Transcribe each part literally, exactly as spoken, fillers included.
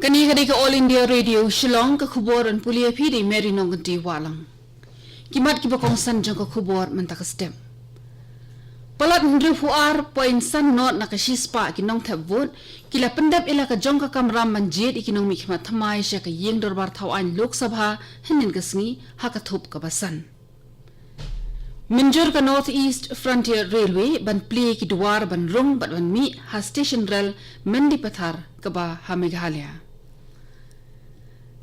Kane ka dei ka All India Radio Shillong, ka khubor ban pule ïa phi da i Mary Nongkynti Wahlang. Ki mat kiba kongsan jong ka khubor mynta ka step. Palat hynriew phew ar point san nod na ka shispah ki nongthep vote ki la pyndep ïa la ka jong ka kamram ban jied ïa ki nongmihkhmat thymmai sha ka ïing dorbar thaw aiñ Lok Sabha hynnin ka sngi ha ka thup kaba san. Mynjur ka North East Frontier Railway ban plie ki duwar ban rung bad ban mih ha station rel Mendipathar kaba ha Meghalaya.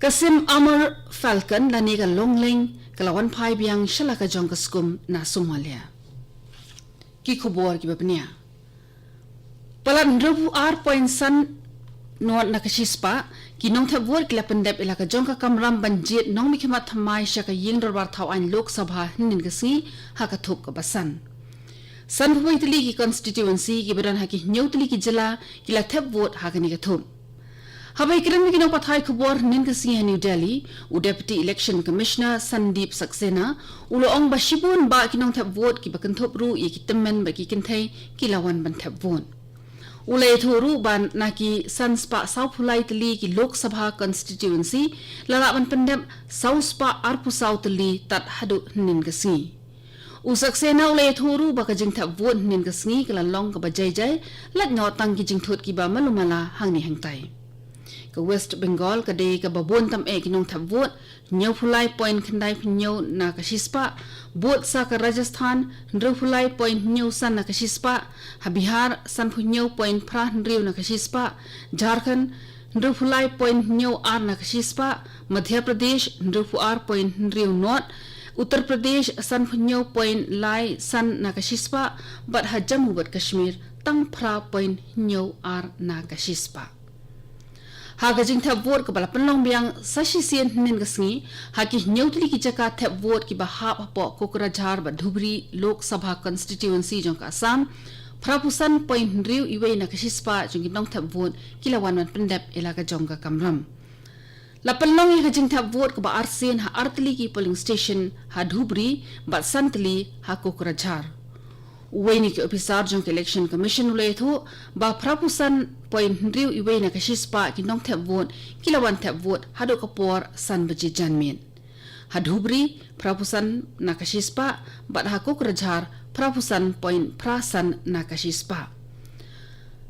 Ka sim Amer Falcon lane ka Longleiñ ka la wan phai biang sha la ka jong ka skum na Somalia. Ki khubor kiba bniah. Palat hynriew phew ar point san nod na ka shispah ki nongthep vote ki la pyndep ïa la ka jong ka kamram ban jied nongmihkhmat thymmai sha ka ïing dorbar thaw aiñ Lok Sabha hynnin ka sngi ha ka thup kaba san. San phew wei tylli ki constituency kiba don ha ki hynñiew tylli ki jylla ki la thep vote ha kane ka thup. Haba ïakren bad ki nongpathai khubor hynnin ka sngi ha New Delhi, u Deputy Election Commissioner Sandeep Saxena u la ong ba shibun bah ki nongthep vote kiba kynthup ruh ïa ki tymmen bad ki kynthei ki la wan ban thep vote. U la ïathuh ruh ba na ki san spah saw phew lai tylli ki Lok Sabha constituency la lah ban pyndep saw spah ar phew saw tylli tad haduh hynnin ka sngi. U Saxena u la ïathuh ruh ba ka jingthep vote hynnin ka sngi ka la long kaba jai jai, lait noh tang ki jingthut kiba malu mala hangne hangtai. Ka West Bengal ka dei kaba bun tam eh ki nongthep vote, hynñiew phew lai point khyndai phew hynñiew na ka shispah, bud sa ka Rajasthan, hynriew phew lai point hynñiew san na ka shispah, ha Bihar, san phew hynñiew point phra hynriew na ka shispah, Jharkhand, hynriew phew lai point hynñiew ar na ka shispah, Madhya Pradesh, hynriew phew ar point hynriew nod, Uttar Pradesh, san phew hynñiew point lai san na ka shispah, bad ha Jammu bad Kashmir, tang phra point hynñiew ar na ka shispah. Ha ka jingthep vote kaba la pynlong biang sa shisien hynnin ka sngi, ha ki hynñiew tylli ki jaka thep vote kiba hap hapoh Kokrajhar bad Dhubri Lok Sabha constituency jong ka Assam, phra phew san point hynriew iwei na ka shispah jong ki nongthep vote ki la wan ban pyndep ïa la ka jong ka kamram. La pynlong ïa ka jingthep vote kaba arsien ha ar tylli ki polling station ha Dhubri bad san tylli ha Kokrajhar. Uwei na ki ophisar jong ka Election Commission u la ïathuh ba phra phew san point hynriew iwei na ka shispah ki nongthep vote ki la wan thep vote haduh ka por san baje janmiet. Ha Dhubri, phra phew san na ka shispah, bad ha Kokrajhar, phra phew san point phra san na ka shispah.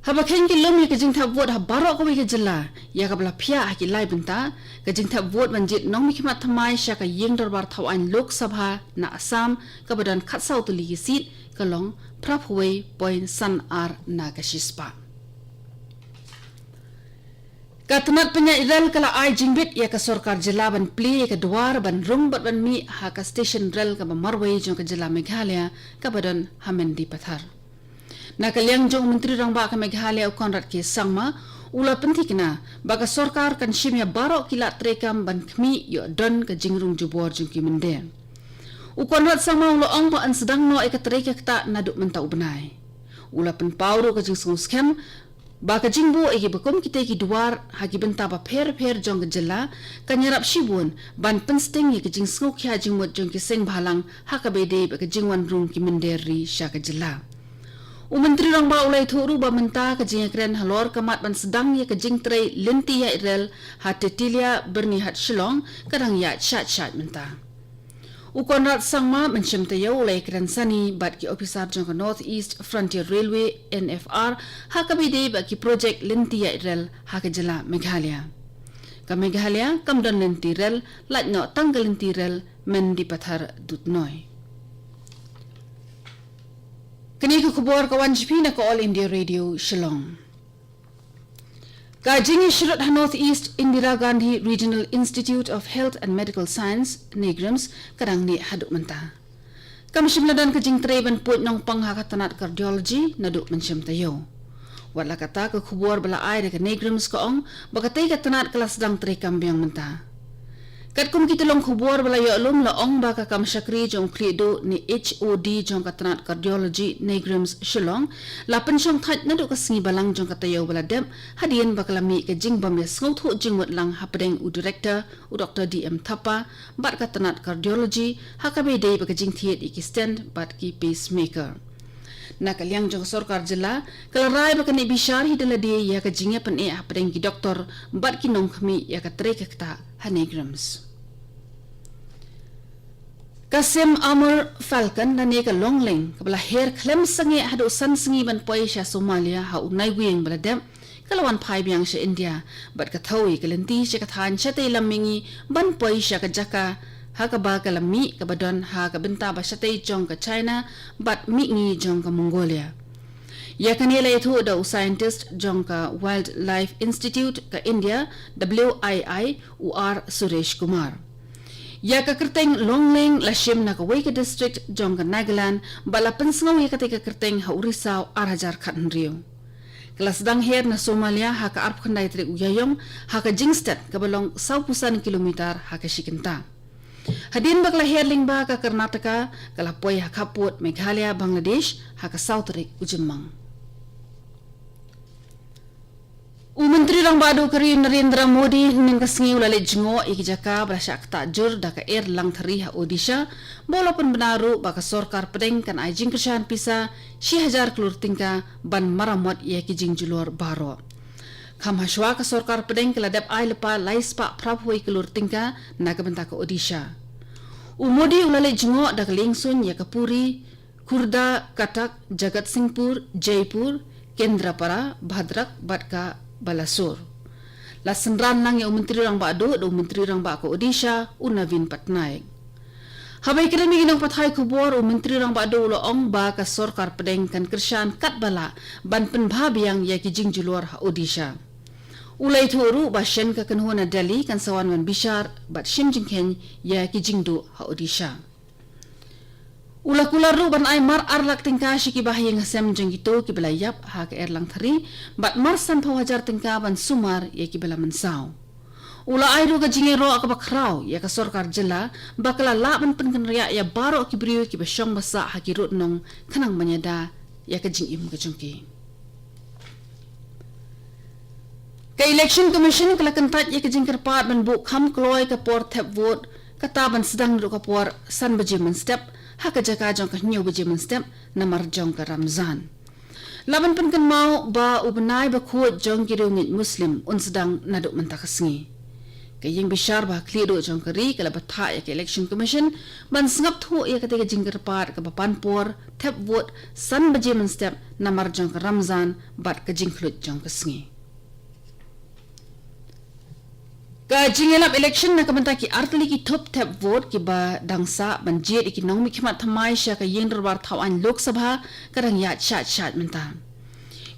Haba kheiñ ki lum ïa ka jingthep vote ha baroh kawei ka jylla, ïa kaba la phiah ha ki lai bynta, ka jingthep vote ban jied nongmihkhmat thymmai sha ka ïing dorbar thaw aiñ Lok Sabha na Assam, kaba don khatsaw tylli ki seat, ka long phra phew wei point san ar na ka shispah. Ka tnat pynïaid rel ka la ai jingbit ïa ka sorkar jylla ban plie ïa ka duwar ban rung bad ban mih ha ka station rel kaba marwei jong ka jylla Meghalaya kaba don ha Mendipathar. Na ka liang jong u Myntri Rangbah ka Meghalaya u Conrad K Sangma, u la pynthikna ba ka sorkar kan shim ïa baroh ki lad treikam ban khmih ïoh don ka jingrung jubor jong ki mynder. U Conrad Sangma u la ong ba yn sdang noh ïa ka trei ka ktah naduh mynta u bnai. U la pynpaw ruh ka jingsngewskhem ba ka jingbuh ïa kiba kum kitei ki duwar ha ki bynta bapher bapher jong ka jylla kan ïarap shibun ban pynsting ïa ka jingsngewkhia jingmut jong ki seng bhalang ha kaba ïadei bad ka jingwan rung ki mynder ri sha ka jylla. U Myntri Rangbah u la ïathuh ruh ba mynta ka jingïakren halor ka mat ban sdang ïa ka jingtrei lynti ïaid rel ha Titilia Byrnihat Shillong ka dang ïaid shait shait mynta. U Conrad Sangma mynshem taïew u la ïakren sani bad ki ophisar jong ka North East Frontier Railway, N F R, ha kaba ïadei bad ki projek lynti ïaid rel ha ka jylla Meghalaya. Ka Meghalaya kam don lynti rel, lait noh tang ka lynti rel Mendipathar Dudhnoi. Kane ka khubor ka wan sha phi na ka All India Radio Shillong. Ka jingïasyrut ha North East Indira Gandhi Regional Institute of Health and Medical Science, NEIGRIHMS, ka dang neh haduh mynta. Kam shym la don ka jingtrei ban puid nongpang ha ka tnat cardiology naduh mynshem taïew. Wat la katta, ka khubor ba la ai da ka NEIGRIHMS ka ong ba katei ka tnat ka la sdang treikam biang mynta. Katkum ki tyllong khubor ba la ïoh lum, la ong ba ka kam shakri jong u khlieh duh ne H O D jong ka tnat cardiology NEIGRIHMS Shillong la pynshong thait naduh ka sngi Balang jong ka taïew ba la dep, hadien ba ka la mih ka jingbym ïasngewthuh jingmut lang hapdeng u director, u Doctor D M Thapa, bad ka tnat cardiology ha kaba ïadei bad ka jingthied ïa ki stent bad ki pacemaker. Na ka liang jong ka sorkar jylla, ka la rai ba kan ïa bishar hi da lade ïa ka jingïapyneh hapdeng ki doktor bad ki nongkhmih ïa ka trei ka ktah ha NEIGRIHMS. Ka sim Amur Falcon lane ka longleng kaba la her khlem sangeh haduh san sngi ban poi sha Somalia ha u Naiwieng ba la dep, ka la wan phai biang sha India bad ka thew ïa ka lynti sha ka thaiñ shatei lam mihngi ban poi sha ka jaka ha kaba ka la mih, kaba don ha ka bynta ba shatei jong ka China bad mihngi jong ka Mongolia. Ïa kane la ïathuh da u scientist jong ka Wildlife Institute ka India, W I I, u R Suresh Kumar. Ïa ka kyrteng longleng la shim na kawei ka district jong ka Nagaland bad la pynsngew ïa katei ka kyrteng ha u Risaw ar hajar khathynriew. Ka la sdang her na Somalia ha ka arphew khyndai tarik u Ïaïong ha ka jingstet kaba long sawphew san kilometer ha ka shi kynta. Hadien ba ka la her lyngba ka Karnataka, ka la poi ha khappud Meghalaya, Bangladesh ha ka saw tarik u Jymmang. U Myntri Rangbah Duh ka ri Narendra Modi hynnin ka sngi u la leit jngoh ïa ki jaka ba la shah ktah jur da ka erlang thari ha Odisha, ba u la pynbna ruh ba ka sorkar pdeng kan ai jingkyrshan pisa shi hajar klur tyngka ban maramot ïa ki jingjulor baroh. Kham hashwa ka sorkar pdeng ka la dep ai lypa lai spah phra phew wei klur tyngka na ka bynta ka Odisha. U Modi u la leit jngoh da ka liengsuiñ ïa ka Puri, Khurda, Cuttack, Jagatsinghpur, Jaipur, Kendrapara, Bhadrak bad ka Balasore. La synran lang ïa u Myntri Rangbah Duh da u Myntri Rangbah ka Odisha, u Naveen Patnaik. Haba ïakren bad ki nongpathai khubor, u Myntri Rangbah Duh u la ong ba ka sorkar pdeng kan kyrshan katba lah ban pynbha biang ïa ki jingjulor ha Odisha. U la ïathuh ruh ba shen ka kynhun na Delhi kan sa wan ban bishar bad shim jingkheiñ ïa ki jingduh ha Odisha. U la kular ruh ban ai mar ar lak tyngka sha ki bahaïing hasem jong kito kiba la ïap ha ka erlang thari bad mar sanphew hajar tyngka ban sumar ïa kiba la mynsaw. U la ai ruh ka jingïaroh kaba khraw ïa ka sorkar jylla ba ka la lah ban pynkynriah ïa baroh ki briew kiba shong ba sah ha ki rud nong khnang ban ïada ïa ka jingim ka jong ki. Ka Election Commission ka la kyntait ïa ka jingkyrpad ban buh kham kloi ka por thep vote, kata ban sdang naduh ka por san baje mynstep ha ka jaka jong ka hynñiew baje mynstep namar jong ka Ramzan. La ban pynkynmaw ba u bnai bakhuid jong ki riewngeit Muslim un sdang naduh mynta ka sngi. Ka ïing bishar ba khlieh duh jong ka ri ka la bthah ïa ka Election Commission ban sngap thuh ïa katei ka jingkyrpad kaba pan por thep vote san baje mynstep namar jong ka Ramzan bad ka jingkhluit jong ka sngi. Ka jingïalap election na ka bynta ki artylli ki thup thep vote kiba dang sah ban jied ïa ki nongmihkhmat thymmai sha ka ïing dorbar thaw aiñ Lok Sabha ka dang ïaid shait shait mynta.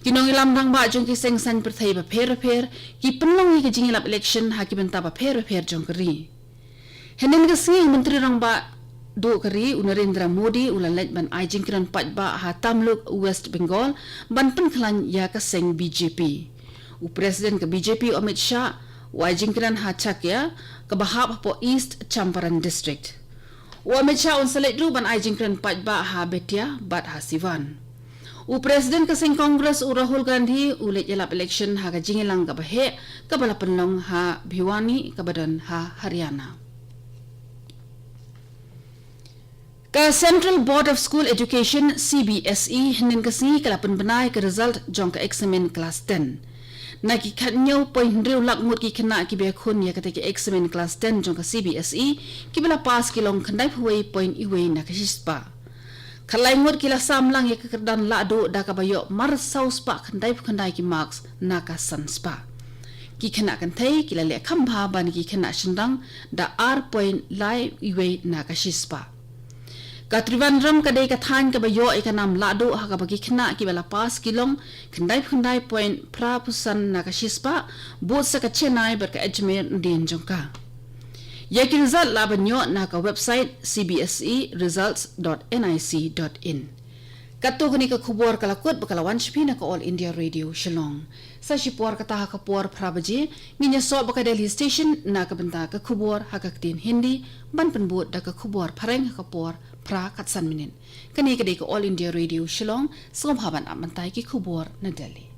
Ki nongïalam rangbah jong ki seng saiñ pyrthei bapher bapher ki pynlong ïa ka jingïalap election ha ki bynta bapher bapher jong ka ri. Hynnin ka sngi u Myntri Rangbah Duh ka ri u Narendra Modi u la leit ban ai jingkren paidbah ha Tamluk, West Bengal ban pynkhlaiñ ïa ka seng B J P. U President ka B J P u Amit Shah u ai jingkren ha Chakia kaba hap hapoh East Champaran District. U Amit Shah un sa leit ruh ban ai jingkren paidbah ha Bettiah bad ha Siwan. U President ka seng Congress u Rahul Gandhi u leit ïalap election ha ka jingïalang kaba heh kaba la pynlong ha Bhiwani kaba don ha Haryana. Ka Central Board of School Education, C B S E, hynnin ka sngi ka la pynbna ïa ka result jong ka eksamin klas ten. Na ki khathynñiew point hynriew lak ngut ki khynnah kiba ïakhun ïa katei ka eksamin klas ten jong ka C B S E, kiba la pass ki long khyndaiphew wei point wei na ka shispah. Khatlai ngut ki la sam lang ïa ka kyrdan lahduh da kaba ïoh mar saw spah khyndaiphew khyndai ki marks na ka san spah. Ki khynnah kynthei ki la leh kham bha ban ki khynnah shynrang da ar point lai wei na ka shispah. Ka Trivandrum ka dei ka thaiñ kaba ïoh ïa ka nam lahduh ha kaba ki khynnah kiba la pass ki long khyndaiphew khyndai point phra phew san na ka shispah, bud sa ka Chennai bad ka Ajmer nadien jong ka. Ïa ki result lah ban ïoh na ka website C B S E results dot N I C dot in. Katto katne ka khubor ka la kut bad ka la wan sha phi na ka All India Radio Shillong. Sa shipor kata ha ka por phra baje ngin ïasoh bad ka Delhi Station na ka bynta ka khubor ha ka ktien Hindi ban pynbud da ka khubor phareng ha ka por phra khatsan minit. Kane ka dei ka All India Radio Shillong, sngewbha ban ap mynta ïa ki khubor na Delhi.